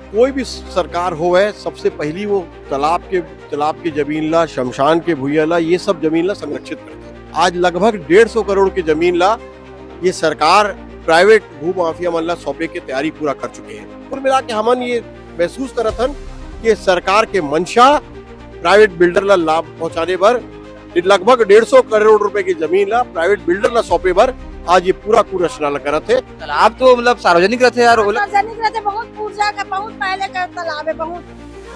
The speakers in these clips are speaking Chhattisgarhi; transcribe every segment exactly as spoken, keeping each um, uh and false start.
कोई भी सरकार होवय, सबसे पहली वो तालाब के, तालाब के जमीन ला, शमशान के भुइयां ला, ये सब जमीन ला संरक्षित करथे। आज लगभग डेढ़ सौ करोड़ के जमीन ला ये सरकार प्राइवेट भू माफिया मन ला सौंपे के तैयारी पूरा कर चुके हे। कुल मिला के हमन ये महसूस करत हन कि सरकार के मंशा प्राइवेट बिल्डर ला लाभ पहुंचाने बर लगभग डेढ़ सौ करोड़ रुपए की जमीन ला प्राइवेट बिल्डर ला सौंपे बर आज ये पूरा कुरचना ला करत हे। तालाब तो मतलब सार्वजनिक रथे यार, ओला सार्वजनिक रथे, बहुत पूर्जा का, बहुत पहले का तालाब है, बहुत।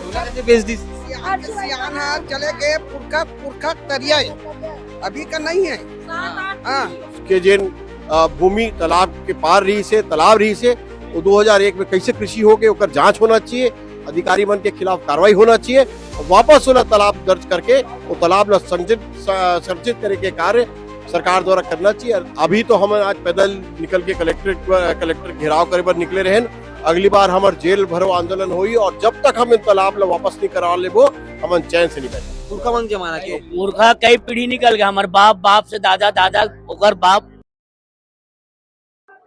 ओला कैसे बेच दिस? सियान, सियान है, चले गए पुरखा, पुरखा तरिया है, अभी का नहीं है। हाँ। के जेन, अ, भूमि तालाब के पार रही से, तालाब रही से, वो दो हज़ार एक में कैसे कृषि हो गए, ओकर जांच होना चाहिए, अधिकारी मन के खिलाफ कार्रवाई होना चाहिए, वापस ओला तालाब दर्ज करके वो तालाब ला संचित, स-, संरक्षित करे के कार्य सरकार द्वारा करना चाहिए। अभी तो हम आज पैदल निकल के कलेक्ट्रेट, कलेक्टर घेराव करे बर निकले रहेन। अगली बार हमर जेल भरो आंदोलन होई और जब तक हम इन तालाब ला वापस नहीं करा लेबो, हमन चैन से नहीं बैठ। पुरखा मन जमाना के। पुरखा कई पीढ़ी निकल गया, हमारे बाप, बाप से दादा, दादा, ओकर बाप।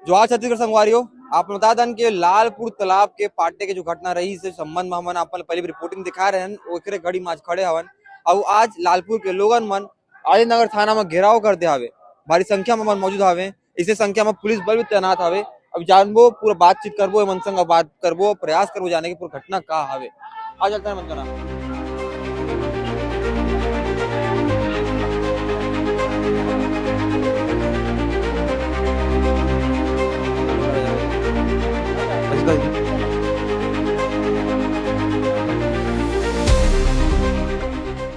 जोहार छत्तीसगढ़ संगवारी हो, आप बता दन के लालपुर तालाब के पाटे के जो घटना रही, से संबंध में हमन अपन पहले भी रिपोर्टिंग दिखा रहे हैं, ओकरे घड़ी में आज खड़े हवन। और आज लालपुर के लोगन मन आदित्य नगर थाना में घेराव कर दे हावे, भारी संख्या में मन मौजूद हावे, इसे संख्या में पुलिस बल भी तैनात हावे। अब जानबो, पूरा बातचीत करबो, एमन संग बात करबो, प्रयास करबो जाने के पूरा घटना का हावे। आ चलते हैं मन का नाम।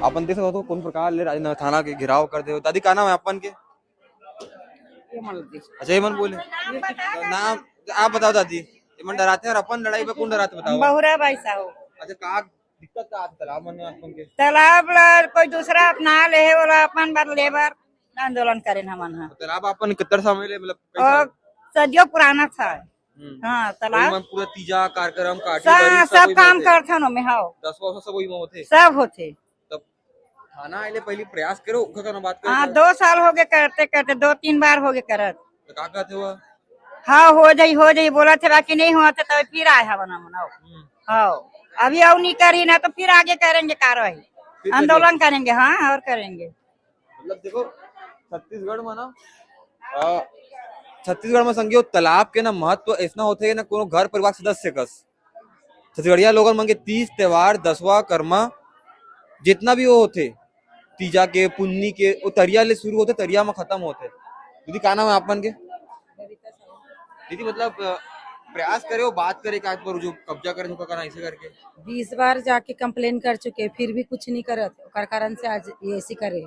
अपन देख सकत हो कौन प्रकार ले राजेंद्र थाना के घेराव कर दे हो। दादी, का नाम है अपन के? ये मन दे। अच्छा, ये मन बोले। नाम आप बताओ दादी, ये मन डराते हैं और अपन लड़ाई में कौन डराते बताओ? बहुरा बाई साहू। अच्छा, का दिक्कत का आथे तालाब मन में अपन के? तालाब ला कोई दूसरा अपना ले हे, ओला अपन बर लेबर आंदोलन करेन हमन ह। तालाब अपन कितना समय ले, मतलब, कई और साल? सदियों पुराना था। हम्म। हाँ, तालाब। ओमन पूरा तीजा कार्यक्रम, काठी सा-, बारी सब सब ओही में काम होथे। करथन ओमे, हाँ। दसवा सब ओही में होथे। सब होथे। तब थाना आइले पहली प्रयास करो, ओकर कना बात करो। हाँ, दो साल हो गए करते करते, दो तीन बार हो गए करत। तो का कहते हुआ? हाँ, हो जाई, हो जाई बोला थे, बाकी नहीं हुआ थे, तब फिर आए हवन हमन, आओ। हम्म। हाँ, अभी आओ नहीं करी ना तो फिर आगे करेंगे कार्रवाई, फिर आंदोलन करेंगे। करेंगे, हाँ, और करेंगे। मतलब देखो, छत्तीसगढ़ में ना, अ, छत्तीसगढ़ में संगियो तालाब के ना महत्व ऐसना होथे ना कोनो घर परिवार सदस्य कस। छत्तीसगढ़िया लोगन मन के तीज त्योहार, दसवा, करमा, जितना भी वो होथे, तीजा के, पुन्नी के, वो तरिया ले शुरू होथे, तरिया में खत्म होथे। दीदी, का नाम है आप मन के? दीदी, मतलब, अ, प्रयास करे हो, बात करे का एक बार जो कब्जा करे हो, का करना ऐसे करके? बीस बार जाके कंप्लेन कर चुके, फिर भी कुछ नहीं करत, ओकर कारण से आज ये ऐसी करे,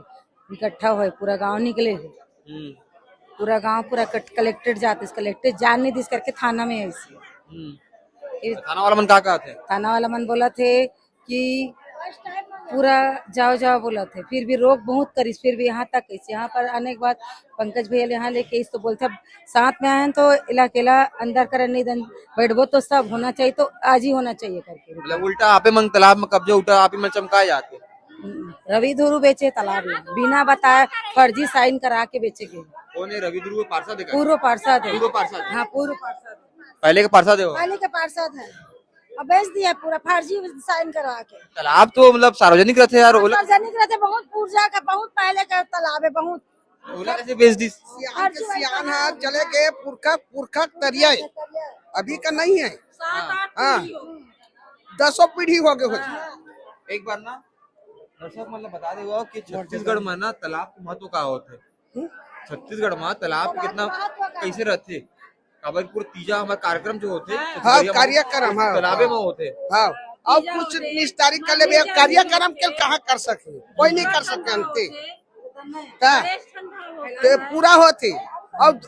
इकट्ठा होए, पूरा गांव निकले है। हम्म। पूरा गांव पूरा कट-, कलेक्ट्रेट जाते, कलेक्ट्रेट जान नहीं दिस करके थाना में ऐसी। हम्म। ये थाना वाला मन का कहते हैं? थाना वाला मन बोला थे कि पूरा जाओ जाओ बोला थे, फिर भी रोक बहुत करिस, फिर भी यहाँ तक कैसे, यहाँ पर आने के बाद पंकज भैया ले यहाँ लेके इस तो बोलते, अब साथ में आए हैं तो इला अकेला अंदर करन नहीं दन, बैठबो तो सब होना चाहिए, तो आज ही होना चाहिए करके। मतलब उल्टा आपे मन तालाब में कब्जा उठा, आपे मन चमकाए जाते। रवि धुरू बेचे तालाब में, बिना बताए फर्जी साइन करा के बेचे के। कौन है रवि धुरू? पार्षद है का? पूर्व पार्षद है। पूर्व पार्षद। हाँ, पूर्व पार्षद। पहले के पार्षद है वो? पहले के पार्षद है। अब बेच दिया पूरा फर्जी साइन करवा के। तालाब तो मतलब सार्वजनिक रहते यार, ओला सार्वजनिक रहते, बहुत पूर्जा का, बहुत पहले का तालाब है, बहुत। ओला कैसे बेच दिस? सियान के सियान है, चले गए पुरखा, पुरखा तरिया है। अभी का नहीं है। सात आठ हाँ। पीढ़ी हो। दसों पीढ़ी हो गए हो। हाँ। एक बार ना दर्शक मन ल बता देवो कि छत्तीसगढ़ में ना तालाब के महत्व का होथे। हम्म? छत्तीसगढ़ में तालाब के कितना महत्व का कैसे रहथे? काबर पूरा तीजा हमार कार्यक्रम जो होथे, हाँ। छत्तीसगढ़िया हाँ, कार्यक्रम, हाँ। तालाबे में होथे। हाँ, अब तीजा कुछ होथे, निस्तारी कर लेबे, मंदिर कार्यक्रम के कहाँ कर सके? कोई नहीं कर सके अंते। का? ते पूरा होथे। अब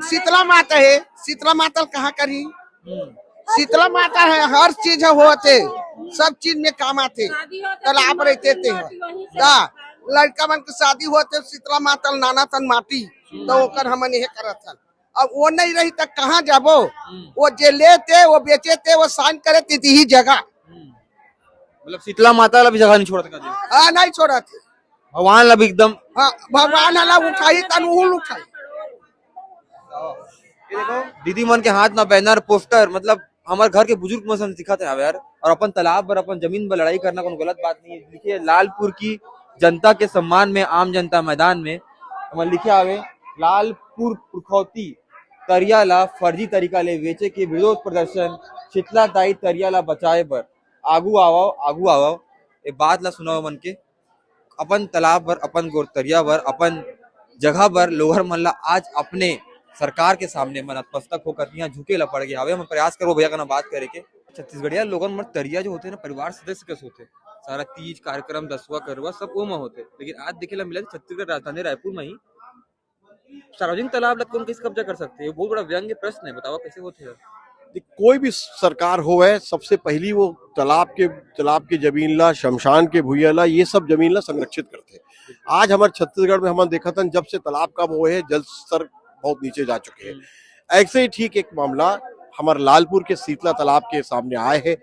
शीतला माता है, शीतला माता ल कहाँ करही? हम्म। शीतला माता है, हर चीज है होथे, सब चीज में काम आथे। तालाब रहते ते हो। का? लड़का मन के शादी होथे, शीतला माता ल नाना तन माटी, तो ओकर हमन यह करत हन। अब वो नहीं रही त कहाँ जाबो? हम्म। वो जे लेते, वो बेचे ते, वो साइन करे ते ही जगह। हम्म। मतलब शीतला माता ला भी जगह नहीं छोड़त का? हाँ, नहीं छोड़त। भगवान ला भी एकदम। हाँ, भगवान ला उठाई तन उहुल उठाई। ये देखो, दीदी मन के हाथ में बैनर, पोस्टर, मतलब हमर घर के बुजुर्ग मन से हम सिखत हवे यार, और अपन तालाब बर, अपन जमीन बर लड़ाई करना कोनो गलत बात नहीं है। लिखे लालपुर की जनता के सम्मान में आम जनता मैदान में, हमन लिखे हवे, लालपुर पुरखौती तरिया ला फर्जी तरीका ले बेचे के विरोध प्रदर्शन, शीतला ताई तरिया ला बचाए बर आगू आवव, आगू आवव। ये बात ला सुनाओ मन के, अपन तालाब बर, अपन गोरतरिया बर, अपन जगह बर लोगन मन ला आज अपने सरकार के सामने मन नतमस्तक होकर यहाँ झुके ला पड़ गया हवे। हम प्रयास करबो भैया का ना बात करे के। छत्तीसगढ़िया लोगन मन तरिया जो होथे ना, परिवार सदस्य कस होथे। सारा तीज कार्यक्रम, दसवा करवा सब ओमा होथे, लेकिन आज देखे ला मिला छत्तीसगढ़ राजधानी रायपुर में ही सार्वजनिक तालाब ला कौन कैसे कब्जा कर सकते हैं? बहुत बड़ा व्यंग्य प्रश्न है, बतावा कैसे होथे? देख, कोई भी सरकार होवे, सबसे पहली वो तालाब के, तालाब के जमीन ला, शमशान के भुइया ला, ये सब जमीन ला संरक्षित करथे। आज हमर छत्तीसगढ़ में हमन देखत हन, जब से तालाब कम होए हे, जल स्तर बहुत नीचे जा चुके हैं। ऐसे ही ठीक एक मामला हमर लालपुर के शीतला तालाब के सामने आए हे।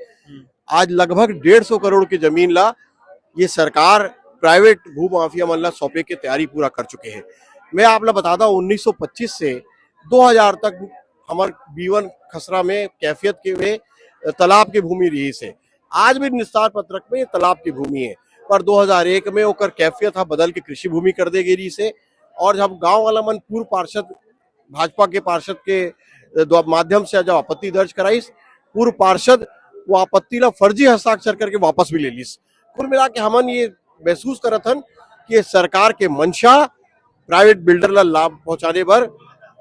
आज लगभग डेढ़ सौ करोड़ की जमीन ला ये सरकार प्राइवेट भू माफिया मन ला सौंपे के तैयारी पूरा कर चुके हैं। मैं आप ला बता दा, उन्नीस सौ पच्चीस से दो हज़ार तक हमर बीवन खसरा में कैफियत के वे तालाब की भूमि रही से। आज भी निस्तार पत्रक में ये तालाब की भूमि है, पर दो हज़ार एक में ओकर कैफियत हा बदल के कृषि भूमि कर दे गई रही से। और जब गांव वाला मन पूर्व पार्षद, भाजपा के पार्षद के द्वा-, माध्यम से जब आपत्ति दर्ज कराइस, पूर्व पार्षद वो आपत्ति ला फर्जी हस्ताक्षर करके वापस भी ले लीस। कुल मिला के हमन ये महसूस करत हन कि ये सरकार के मंशा प्राइवेट बिल्डर ला लाभ पहुंचाने बर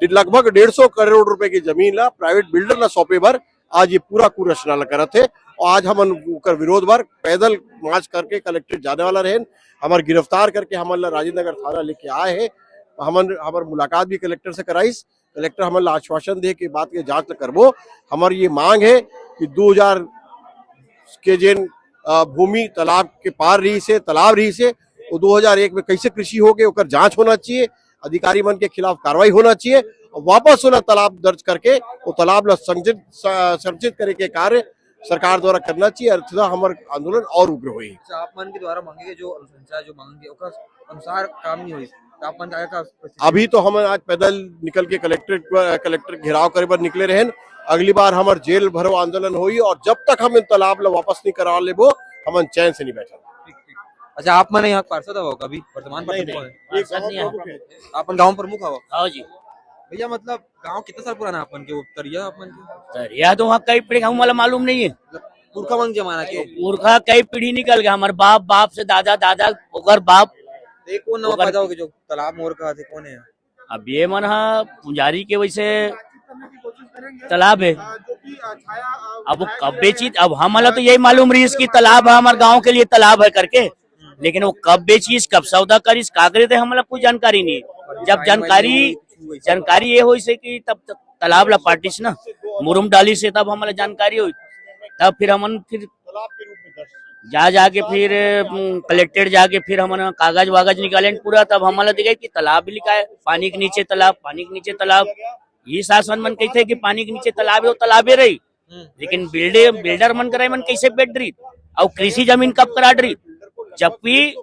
लगभग डेढ़ सौ करोड़ रुपए की जमीन ला प्राइवेट बिल्डर ला सौंपे बर आज ये पूरा कुरचना ला करत हे। और आज हमन ओकर विरोध बर पैदल मार्च करके कलेक्ट्रेट जाने वाला रहेन। हमर गिरफ्तार करके हमन ला राजेंद्र नगर थाना लेके आए हे। हमन, हमर मुलाकात भी कलेक्टर से कराइस। कलेक्टर हमन ला आश्वासन दे के बात के जांच ला करबो। हमर ये मांग है कि दो हज़ार के जेन, अ, भूमि तालाब के पार रही से, तालाब रही से, वो दो हज़ार एक में कैसे कृषि हो गए, ओकर जांच होना चाहिए। अधिकारी मन के खिलाफ कार्रवाई होना चाहिए और वापस ओला तालाब दर्ज करके वो तालाब ला संचित, स-, संरक्षित करे के कार्य सरकार द्वारा करना चाहिए, अन्यथा हमर आंदोलन और उग्र होही। अच्छा, आप मन के द्वारा मांगे गए जो अनुशंसा, जो मांगे, ओकर अनुसार काम नहीं होइस, तो आप मन के आगे का स्थिति? अभी तो हम आज पैदल निकल के कलेक्ट्रेट, कलेक्टर घेराव करे बर निकले रहेन। अगली बार हमर जेल भरो आंदोलन होही और जब तक हम इन तालाब ला वापस नहीं करा लेबो, हमन चैन से नहीं बैठन। ठीक, ठीक। अच्छा, आप मन यहाँ पार्षद हवो कभी? वर्तमान नहीं, पार्षद नहीं। कौन है? ये पार्षद गांव नहीं है। प्रमुख है। आप मन गांव प्रमुख हवो? हाँ जी। भैया, मतलब, गांव कितना साल पुराना है अपन के? वो तरिया अपन के? तरिया तो वहाँ कई पीढ़ी, हम वाला मालूम नहीं है। पुरखा मन के जमाना के? पुरखा कई पीढ़ी निकल गया, हमारे बाप, बाप से दादा, दादा, ओकर बाप, ये कौन नवा ओकर पैदा हो गए जो तालाब मोर का थे, कौन है? अब ये मन हा पुजारी के वैसे तालाब है। अब वो कब बेची, अब हमला तो यही मालूम रहीस कि तालाब है, हमारे गांव के लिए तालाब है करके, लेकिन वो कब बेचीस, कब सौदा करीस, का करे थे, हमला कोई जानकारी नहीं। जब जानकारी, जानकारी ये होइस कि तब त-, तालाब ला पाटिस ना, मुरुम डालिस, तब हमला जानकारी होइस। तब फिर हमन फिर जा, जा के फिर, उम, कलेक्ट्रेट जाके फिर हमन कागज वागज निकालेन पूरा, तब हमला दिखे कि तालाब भी लिखा है, पानी के नीचे तालाब, पानी के नीचे तालाब। ये शासन मन कहते हैं कि पानी के नीचे तालाब है, वो तालाबे रही। हम्म। लेकिन बिल्डर, बिल्डर मन करे मन कैसे बैठ रही, और कृषि जमीन कब कराट रही, जबकि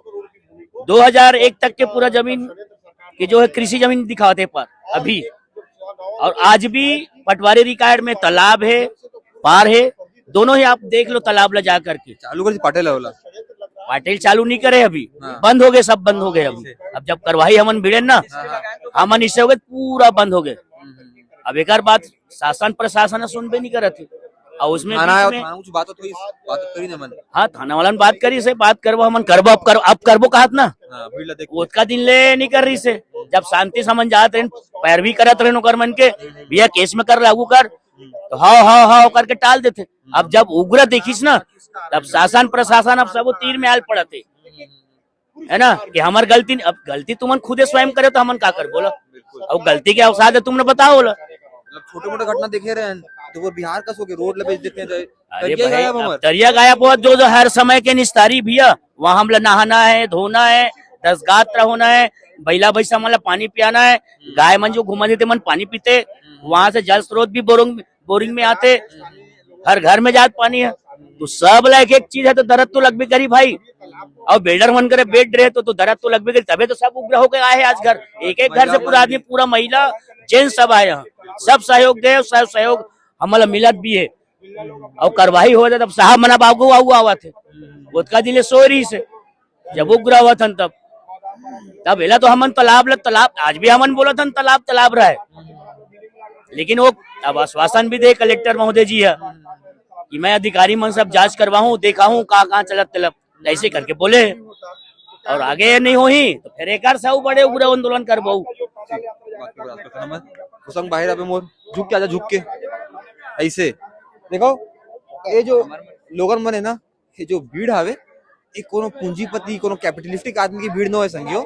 दो हज़ार एक तक के पूरा जमीन के जो है कृषि जमीन दिखाते पर अभी, और आज भी पटवारी रिकॉर्ड में तालाब है, पार है, दोनों ही आप देख लो तालाब ला जा करके। चालू कर दी पाटिल वाला। पाटिल चालू नहीं करे अभी, हाँ। बंद हो गए, सब बंद हो गए अभी। अब जब करवाई हमन भिड़े ना, हाँ, हाँ। हमन इससे हो गए, पूरा बंद हो गए। हम्म, हम्म, हम्म। अब एक बात शासन प्रशासन सुनबे नहीं करत है। और उसमें थाना बीच आयो, में थाना कुछ बात तो हुई, बात तो करी ना मन। हाँ, थाना वाला ने बात करी से, बात करबो हमन, करबो, अब कर, अब करबो कहत ना। हाँ, भीड़ ला देख के। ओतका दिन ले नहीं कर रही से, जब शांति से हमन जात रहन, पैरवी करत रहन ओकर मन के, "भैया केस में कर, लागू कर", तो हाव, हाव, हाव करके टाल देते। अब जब उग्र देखिस ना, तब शासन प्रशासन अब सब तीर में आल पड़त है। है ना, कि हमार गलती नहीं, अब गलती तुमन खुदे स्वयं करे तो हमन का कर बोला? बिल्कुल। अब गलती के अवसाद है, तुमने बताओ बोला। मतलब छोटे मोटे घटना देखे रहे हैं, तो वो बिहार का सो के रोड ले बेच देते हैं, तो अरे तरिया भाई, गायब अब हमार। तरिया गायब हुआ, जो, जो हर समय के निस्तारी भैया, वहाँ हमला नहाना है, धोना है, दस गात्र होना है, बैला भैंसा हमला पानी पियाना है, गाय मन जो घुमा देते मन पानी पीते, वहाँ से जल स्रोत भी बोरिंग, बोरिंग में आते, हर घर में जात पानी है, तो सब ला एक एक चीज है, तो दर्द तो लगबे करी भाई। और बिल्डर मन करे बैठ रहे तो, तो दर्द तो लगबे करी, तबे तो सब उग्र होके आए हैं आज घर, एक एक घर से पूरा आदमी, पूरा महिला, जेंट्स सब आए हैं, सब सहयोग दे, सब सहयोग हमला मिलत भी है। अउ कार्रवाई होवत हे, तब साहब मन अब आगू आगू आवत हे। ओतका दिन ले सोय रहिस हे, जब उग्र होवत हन तब। तब एला तो हमन तालाब ल तालाब, आज भी हमन बोलत हन तालाब तालाब रहय, लेकिन वो अब आश्वासन भी दे कलेक्टर महोदय जी ह कि मैं अधिकारी मन सब जांच करवाहूं, देखाहूं कहां कहां चलत तलब, ऐसे करके बोले। और आगे ये नहीं होही तो फिर एक बार से अउ बड़े उग्र आंदोलन करबो। बाकी बात तो खत्म है। उसंग बाहर अबे मोर झुक के आजा, झुक के ऐसे देखो, ये जो लोगन मन है ना, ये जो भीड़ हावे, ये कोनो पूंजीपति, कोनो कैपिटलिस्टिक आदमी की भीड़ न होय संगियो।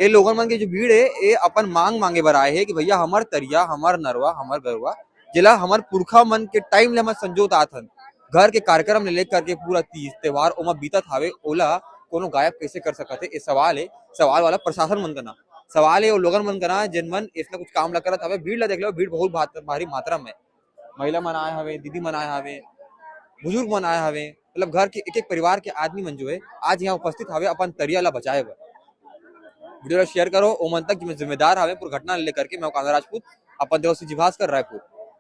ये लोगन मन के जो भीड़ है, ये अपन मांग मांगे बर आए है कि भैया हमर तरिया, हमर नरवा, हमर गरवा, जेला हमर पुरखा मन के टाइम ले हमर संजोत आत हन, घर के कार्यक्रम ले लेकर के पूरा तीज त्योहार ओमा बीतत हावे, ओला कोनो गायब कैसे कर सकत है? ये सवाल है, सवाल वाला प्रशासन मन करना सवाल है, वो लोगन मन करना जेन मन इसने कुछ काम ला करत हवे। भीड़ ला देख लो, भीड़ बहुत भात-, भारी मात्रा में, महिला मन आए हवे, दीदी मन आए हवे, बुजुर्ग मन आए हवे, मतलब घर के एक एक परिवार के आदमी मन जो है आज यहाँ उपस्थित हवे अपन तरिया ला बचाए बर। वीडियो ला शेयर करो, ओमन तक जिम्मे-, जिम्मेदार हवे पूरा घटना ले लेकर के। मैं कांदा राजपूत, अपन देव से जीभास्कर रायपुर।